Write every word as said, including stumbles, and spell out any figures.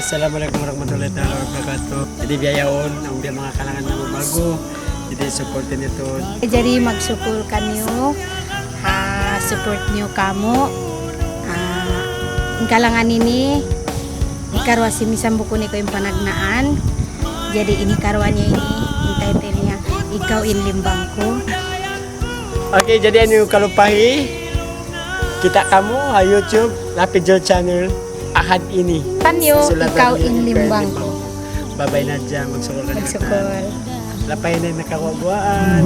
Assalamualaikum warahmatullahi taala wabarakatuh. Jadi bihaun, amu biya' manga kalangan namu' ba'gu. Jadi support niyu tuud. Jadi magsukul kaniyu ha support niyu kāmu'. Ah, in kalangan ini, hikaruwa sin misan bukun ikaw in panagnaan. Jadi in hikaruwa niya ini, in title niya, Ikaw in Limbang Ku. Okay, jadi unu kalupahi, kita' kamu ha YouTube, Lapid Joe Channel, Ahad ini. Tan yo, Sulat Ikaw in Limbang Ku. Bye-bye na hadja, magsukul kaniyu. Magsukul. Lapay na in nakaguwa'-guwaan.